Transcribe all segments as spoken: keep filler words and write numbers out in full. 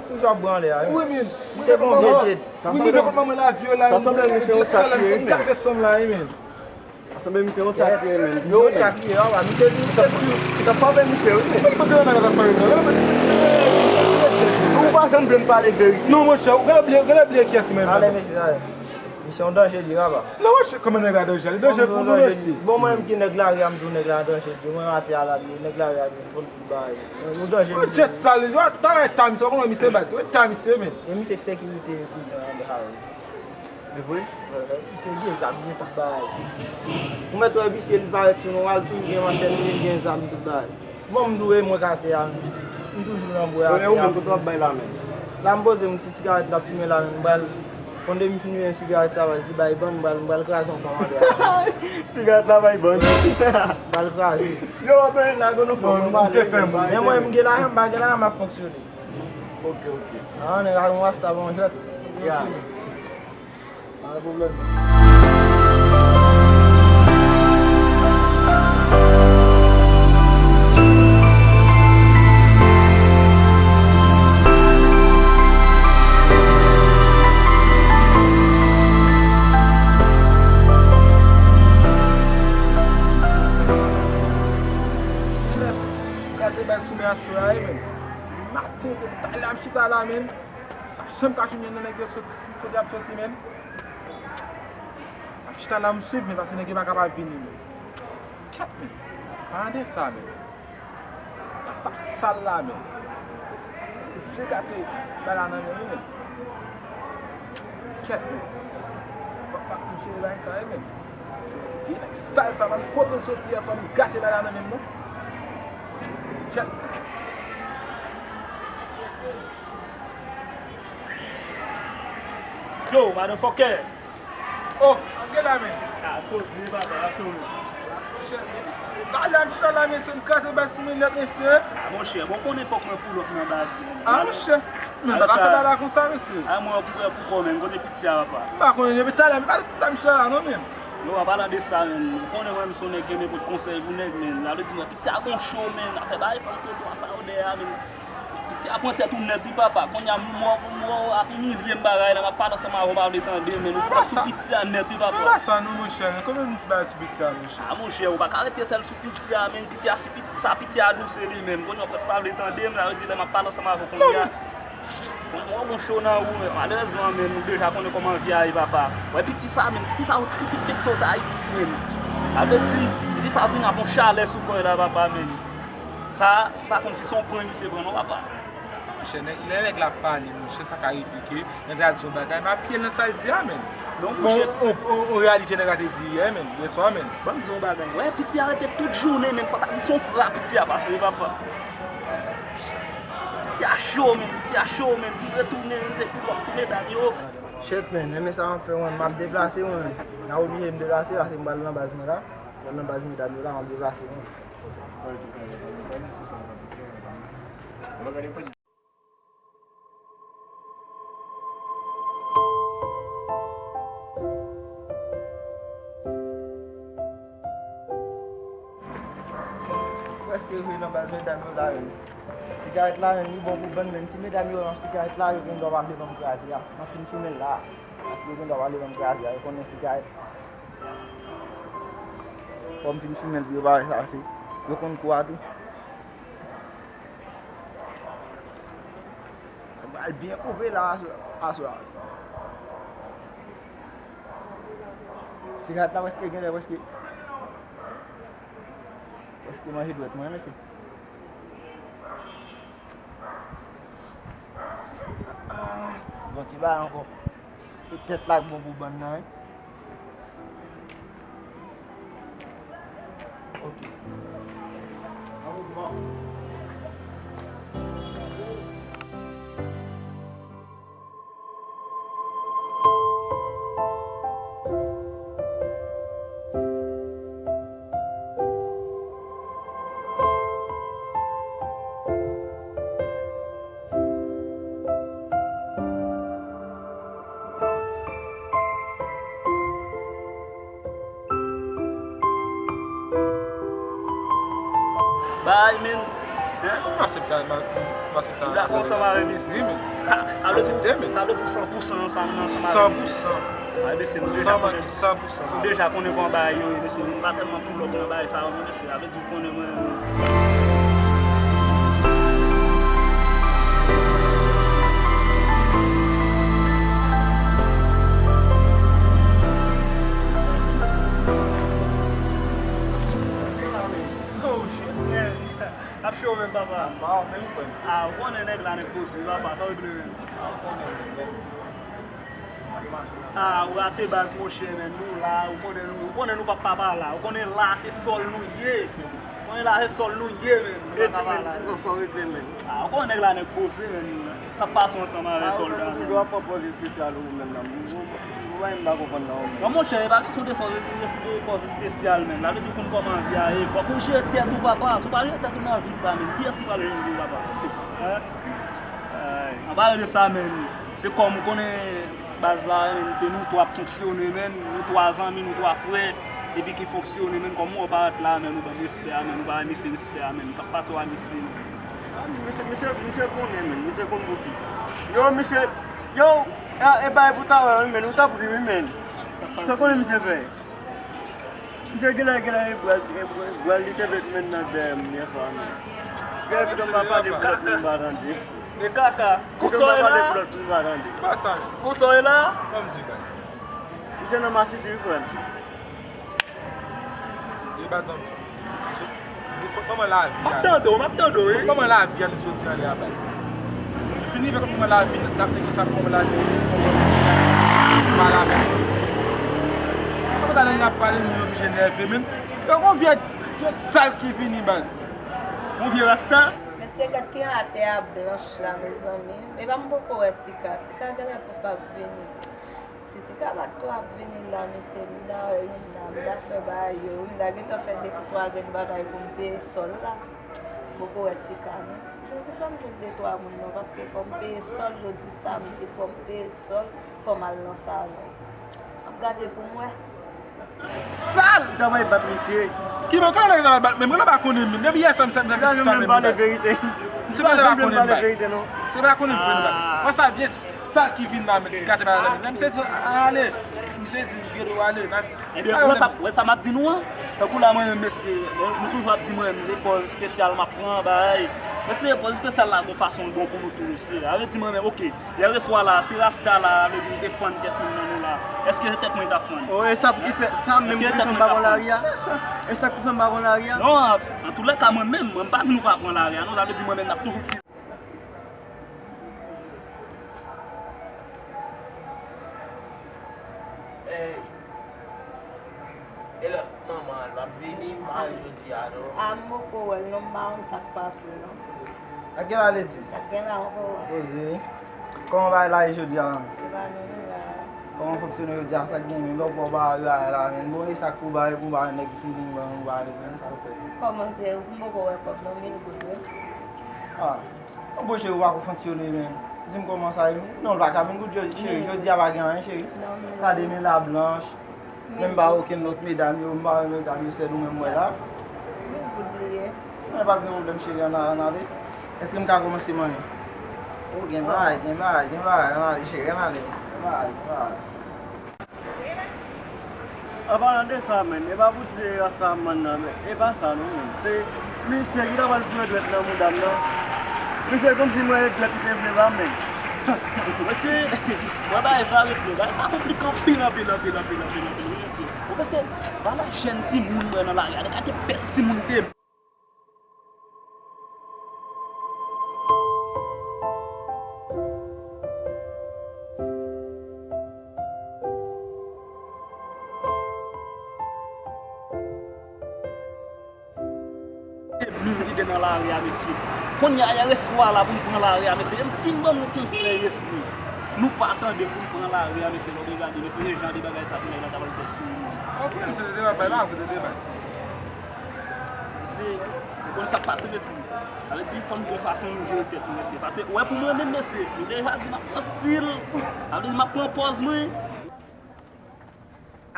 Toujou ap branle a, wi. Wi, men. Misye bon vye jet. Wi, men, kòman mwen la vyola, men. Sa sanble misye yon tchak li ye, men. Sa sanble misye yon tchak li ye, men. Yo, tchak li ye, a, misye di, misye di. Sa pa vle misye, wi, men. Ou pa janm vle m pale verite. Non, monchè, ou genlè bliye, ou genlè bliye kiyès mwen. Ale, mesye, ale. Misye yon danje li, papa. Non, monchè, kòman nèg la danje? Li danje pou nou, mesye. Bon, mwen menm ki nèg lari a, m di w nèg la danje li. Mwen atè a la, nèg lari a, li konn tout bagay. Yon danje, misye. Jet sal, yo, travay ta, misye, ou konnen misye baz. Wè ta, misye, men. E misye ki sekirite prison an, anba a, wi. E vre? Misye gen zam, gen tout bagay. Ou mèt wè misye, li parèt sou nou, al toujou gen manchèt, li gen zam, tout bagay. Bon, m tou e mwen k atè a, m toujou nan bwè atè a. Kounye a ou menm, kote w ap bay la, men? La m poze m ti sigarèt m t ap fimen la, men m pral, konn depi m fin fimen sigarèt sa, m pral di bay bann, m pral, m pral kraze yon fanm atè a. Sigarèt la bay bann. M pral kraze. Yo, w ap la, gwo nou fò, nou pale. Men mwen, m gen lajan, m pa gen lajan, m ap fonksyone. Ok, ok. Ah, nèg la yon rasta bon jwèt. Ya. Pa gen pwoblèm. Gade bay sou men aswè a, wi, men. Maten, depi talè a m chita la, men. Pa janm ka jwenn youn nan nèg yo soti, kote y ap soti, men. M ap chita la, m swiv, men, paske nèg yo pa kapab vini, men. Kèt, men. Palan de sa, men. Rasta sal la, men. Se vye gate bagay nan men li, men. Kèt, men. Fòk m ap jere bagay sa, wi, men. Se vye nèg sal sa, men. Kote l soti yè swa, m gate bagay nan men m, non. Kèt, men. Yo, motherfucker! Oh, antre la, men. Ah, koze, papa, la cho. Chè, talè m chita la, mesye, m kraze bay sou mwen nèt, mesye. Ah, monchè, bon, konnen fòk mwen pull up nan baz, men. Ah, monchè, men pa fè bagay konsa, mesye. Ah, mwen, pou, pou kò, men, kote piti a, papa? M pa konnen, depi talè, men pa ta m chita la, non, men. Yo, an palan de sa, men, ou konnen mwen, m se yon nèg ki renmen pot konsèy pou nèg, men. Sa vle di, mwen, piti a gon cho, men, afè bagay fanm toto a sa yo dèyè a, men. Piti a pran tèt ou nèt, wi, papa. Kounye a, m wè w ap imilye m bagay la, m ap pale ansanm avè w, w pa vle tande, men. Ou pran sou piti a nèt, wi, papa. Men pa sa non, monchè, men. Konbyen moun ki pale sou piti a, monchè? Ah, monchè, ou pa ka rete sèl sou piti a, men. Piti a, si piti, sa piti a douse li menm. Kounye a, ou prèske pa vle tande m, sa vle di lè m ap pale ansanm avè w kounye a. Bon, bon, bon cho nan ou, men malerezman, men, nou deja konnen kòman vi a ye, papa. Wè piti sa, men, piti sa, yon ti pitit fèk sot Ayiti, men. Sa vle di, piti sa vin ak yon chalè sou kò l la, papa, men. Sa, m pa konn si se yon pran misye pran non, papa. Monchè, nèg, lè nèg la ap pale, monchè, sa ka replike nan tradisyon bagay, men apiye l nan sa l di a, men. Donk, bon, monchè, on, on, on reyalite nèg la te di yè, men, yè swa, men. Ban m di w yon bagay. Wè, piti a rete tout jounen, men fò ta di se yon pra piti a pase, papa. Piti a cho, men, piti a cho, men, vire tounen, men, te pou w ap sou medam yo. Shit, men, renmen sa m ap fè, mwen, m ap deplase, mwen. Nan oblije m deplase, pase m pral nan baz mwen la. Pral nan baz medam yo la, m ap deplase, mwen. Prèske rive nan baz medam yo la, men. Sigarèt la, men, li bon pou bann, men. Si medam yo nan sigarèt la, yo gen dwa pa vle ban m kraze a. M ap fin fimen l la. Paske yo gen dwa pa vle ban m kraze a. Yo konnen sigarèt. Fò m fin fimen l pou yo pa wè sa, se. Yo konn kou a tou. Mwen pral byen koupe la aswè, aswè a. Sigarèt la prèske genlè, prèske, prèske manje dwèt mwen, mesye. Ah, bon ti bagay ankò. E tèt la k bon pou bann nan, wi. Ok. An mouvman. Bay, men, M aksepte, m aksepte. Ou dakò ansanm avè m isi? Wi, men. Ha, sa vle di, sa vle di san pou san ansanm nan, ansanm avè m isi. San pou san. A, ebyen, se nou deja konnen. San manke, san pou san. Nou deja konnen kòman bagay yo ye, mesye. Nou pa tèlman pull up nan bagay sa yo, non, mesye. Sa vle di, ou konnen mwen. Oh, shit, man. Ap cho menm, papa. M pa wè menm, frè m. Ah, ou konnen nèg la, nèg poze, papa, sa w regle menm. Ah, ou konnen menm, nèg. Ah, ou rate baz, monchè, menm. Nou la, ou konnen nou, ou konnen nou p ap papa la. Ou konnen la, se sòl nou ye. Ou konnen la, se sòl nou ye, menm. Nou pa papa la. Sa w regle menm. Ah, ou konnen nèg la, nèg poze, menm. Sa k pase ansanm avè sòlda, menm? Toujou ap pran pòz espesyal ou menm nan. Ou pa menm pa konprann nan ou menm. Non, monchè, e pa kesyon de sòl, e, e, e pòz espesyal, menm. Sa vle di w konn kòman vi a ye. Fòk ou jere tèt ou, papa. Si w pa jere tèt ou nan vi sa, menm, kiyès ki pral jere w, papa? Hein? Anpale de sa, menm. Se kòm ou konnen baz la, menm, se nou twa k fonksyone, menm. Nou twa zanmi, nou twa frè. Epi ki fonksyone, menm, kòm ou wè w parèt la, menm, ou ban m respè a, menm, ou ba misye respè a, menm. Sa k pase w a misye, menm? Ah, misye, misye, misye konnen, menm. Misye konn pou ki. Yo, misye, yo, e, e bay pou talè, wi, menm. Ou t ap ri, wi, menm. Sa k pase? Sa w konnen misye fè? Misye genlè, genlè, e bwèl, e bwèl, bwèl li te met menm nan dèyè m yè swa, menm. Genlè pito m pa pale pou lòt moun pa tande. E kaka. Pito m pa pale pou lòt moun pa tande. Kout sa w ye la? Kout sa w ye la? Ban m di, baz. Misye nan masisi, wi, frè m. E baz, ban m di. Misye, nou kont kòman lavi a. M ap tande w, m ap tande w, wi. Kont kòman lavi a nou soti anlè a, baz. Fini vè kont kòman lavi, n ap negosye ak kòman lavi a, kòman pale avèk nou. Kòman talè n ap pale, nou oblije nève, menm. Yo, gon vye djòl sal ki vini, baz. Gon vye rasta. Mesye, gad ki atè a blanch la, mezanmi. E pa m poko wè Tika. Tika genlè pou pa vini. Si Tika pa t ko ap vini la, mesye, m ta wè youn la, m ta fè bagay yo, wi, m ta gentan fè de twa grenn bagay pou m peye sòl la. M poko wè Tika, non. Jezi, fè m jwenn de twa moun, non, paske fò m peye sòl jodi samdi, fò m peye sòl, fò m al nan salon. M ap gade pou m wè. Sal! Ou ta pral bat misye. Ki men, kote nèg la bat menm? Mwen pa konnen menm. Depi yè sa, m, m, m, m, m, m, pale verite. Misye pa konnen bat. Se pa konnen vre, non. Wè sa vye sal ki vin la, men ki gate bagay la. Misye di, ale. Misye di, vye do ale. Ebyen, wè sa, wè sa m ap di nou an? Tankou la, mwen menm, mesye, nou toujou ap di mwen menm, se pòz espesyal m ap pran, bagay. Mesye, pòz espesyal la, gon fason l bon pou nou tou, mesye. Sa vle di mwen menm, oke. Yè swa la, se rasta la, vle di, li te fann tèt moun nan nou la. Èske se tèt mwen li t ap fann? Oh, e sa pou ki fè, sa menm pou ki fè m pa pran lari a? E sa pou fè m pa pran lari a? Non, an, antoulèka, mwen menm, mwen m pa di nou pa pran lari a, non, sa vle di mwen menm, n ap toujou di. Ey. E lòt manman an, l p ap vini, m pa wè l jodi a, non. A, m poko wè l, non, m pa konn sa k pase, non. Ak gen la, Ledi? Sa k gen la, m poko wè. Poze. Kòman bagay la ye jodi a la? E pa nou, nou la. Kòman fonksyone jodi a, sa k gen menm? Lè w pran bagay la, la, menm. Bon, e sa k pou bagay, pou bagay nèg fini, ban nou bagay, menm, sa l fè. Kòmantè, m poko wè kòb, non, mil goud, wi. Ah. Bon, cheri, ou pa ko fonksyone, men. Di m kòman sa ye. Non, l pa ka vin pou jodi, cheri. Jodi a pa gen anyen, cheri. Gade men la blanch. Menm pa okenn lòt medam yo, m pa wè medam yo, sèl ou menm m wè la. Mil goud li ye. Men pa gen pwoblèm, cheri, ann ale, ann ale. Èske m ka kòmanse manyen? Oh, gen bagay, gen bagay, gen bagay. Ann ale, cheri, ann ale. Gen bagay, gen bagay. An palan de sa, menm, e pa pou di se rasta m nan, men e pa sa non, menm. Se misye ki ta pral foure dwèt nan mouda m nan. Misye kòmsi mwen e dwèt li te vle ba m, menm. Mesye, mwen bagay sa, mesye, bagay sa konplike anpil, anpil, anpil, mesye. Ou mesye, pa nan jèn timoun mwen nan lari a, nèg la te bèl timoun de moun ki gen nan lari a, mesye. Kounye a, yè swa la pou m pran lari a, mesye. E m fin ban nou konsèy, mesye. Nou pa tande pou n pran lari a, mesye. Lè w te gade, mesye, se jan de bagay sa pou nèg la ta pral fè sou nou. Ok, mesye, se te deba, pa vre, te deba. Mesye, ou konn sa k pase, mesye. Sa vle di, fò n gon fason nou jere tèt nou, mesye. Paske, ou wè, pou mwen menm, mesye, m deja di m ap pran stil. Sa vle di, m ap pran pòz mwen.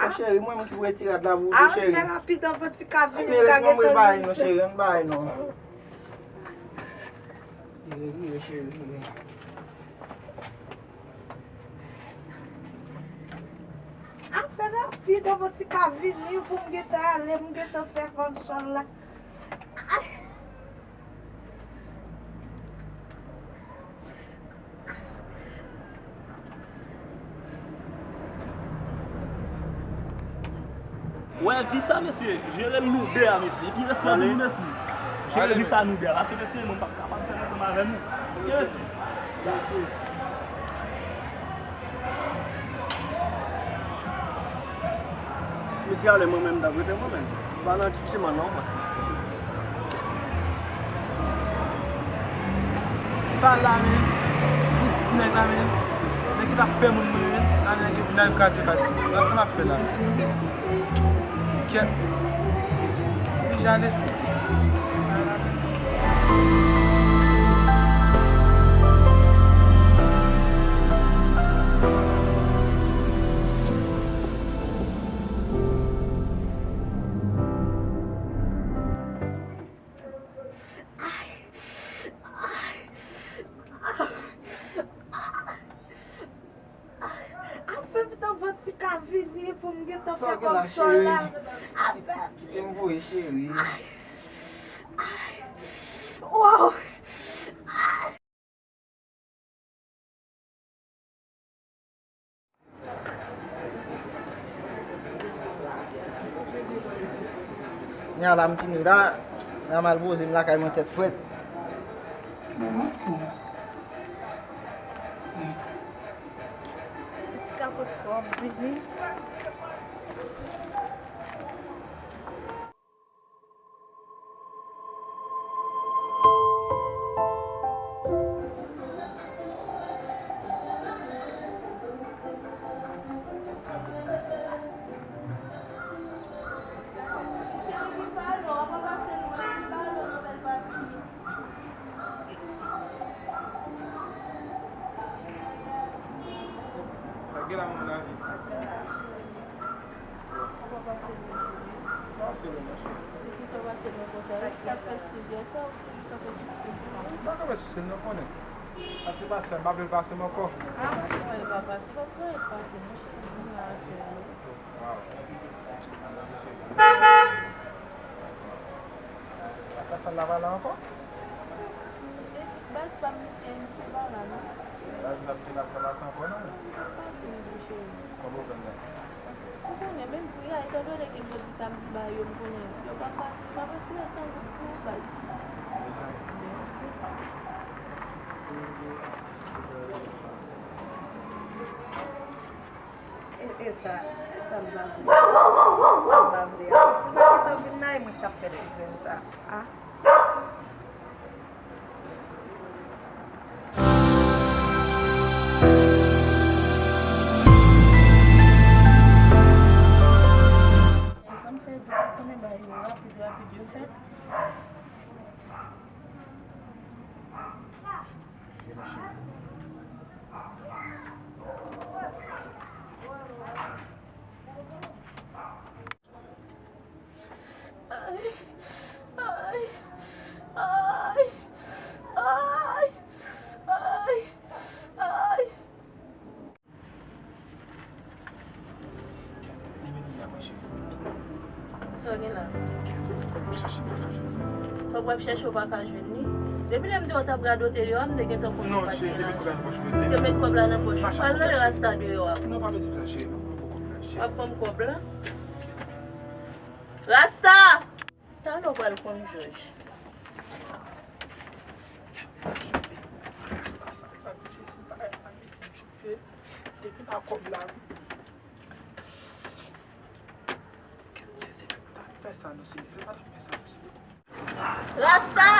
Bon, cheri, mwen menm ki pou retire rad la pou ou tou, cheri. Fè rapid anvan Tika vini, m ka gentan rive. Ann bay non, cheri, ann bay non. Afè rapid, on ti ka vini pou m gentan ale, m gentan fè kòb sòl la. Ay. Wè vi sa, mesye. Jere l nou de a, mesye. Epi respè pou nou, mesye. Jere vi sa nou de a. Paske, mesye, mwen p ap kapab fè l ansanm avè nou. Ok, mesye. Mesye ale, mwen menm, m t ap rete mwen menm. M pa nan tchitchiman non, mwen. Sa la, men, tout ti nèg la, men, nèg ki t ap fè moun mwen, men, la, nèg yo vin al kraze pati. Sa, sa m ap fè la? Kèt. Deja ale. Ay! Ay! Ay! Afè vit anvan ti ka vini pou m gentan fè kòb sòl la. Afè vit. Kite m voye, cheri. Ay! Ay! Wow! Ay! Nya la m fini la, m al poze m lakay mwen tèt frèt. Se ti kapot kòb vini. Sa gen la, mon ami? Ou pa pase byen, cheri. Pase byen, mon cheri. Poukisa w pase byen konsa? Ou t ap fè stil yè sa, ou t ap fè stil? M pa ka fè stil, non, konnen. Sa te pase, m pa vle l pase m ankò. Ah, m pa vle l pa pase. Fòk mwen pase, mon cheri. Mwen la, sè. Wow. Sa, sa n ap pale ankò? Baz pa m, misye, misye pa la, non. Baz n ap te la, sa pase ankò, non? Pase, mon cheri. Kòman w fè la? Ou konnen, menm pri a, etan done ke jodi samdi ba yo, m konnen yo pa fasil. M ap retire san goud pou ou, baz. E, e sa, e sa m pa vle. Sa m pa vle a. Si w pa gentan vin la, e mwen k t ap fè ti grenn sa. Ah. Sa m fè di w konnen bagay yo rapid, rapid yo fèt. Ay, ay, ay, ay, ay, ay. Sa w gen la? Fòk w ap chèche, w pa ka jwenn li. Depi lè m di w t ap radote deyò a, m te gentan konnen w pa t gen lajan. Ou te met kòb la nan pòch ou. Al rele Rasta deyò a. W ap ban m kòb la. Rasta! Talè w pral konn jòj. Gad mesye chofe. Rasta sa, sa mesye, si m pa gad pa mesye chofe. Depi nan kòb la, wi. Gad Jezi, fè m pa fè sa non, Senyè. Fè m pa fè sa non, Senyè. Rasta!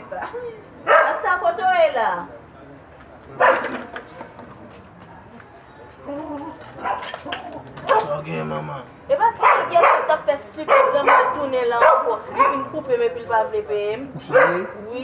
Sa. Rasta, kote w ye la? Sa w gen, manman? E pa ti nèg yè sot t ap fè stupid lan, mwen tounen la ankò. Li fin koupe m epi l pa vle peye m. Ou serye? Wi.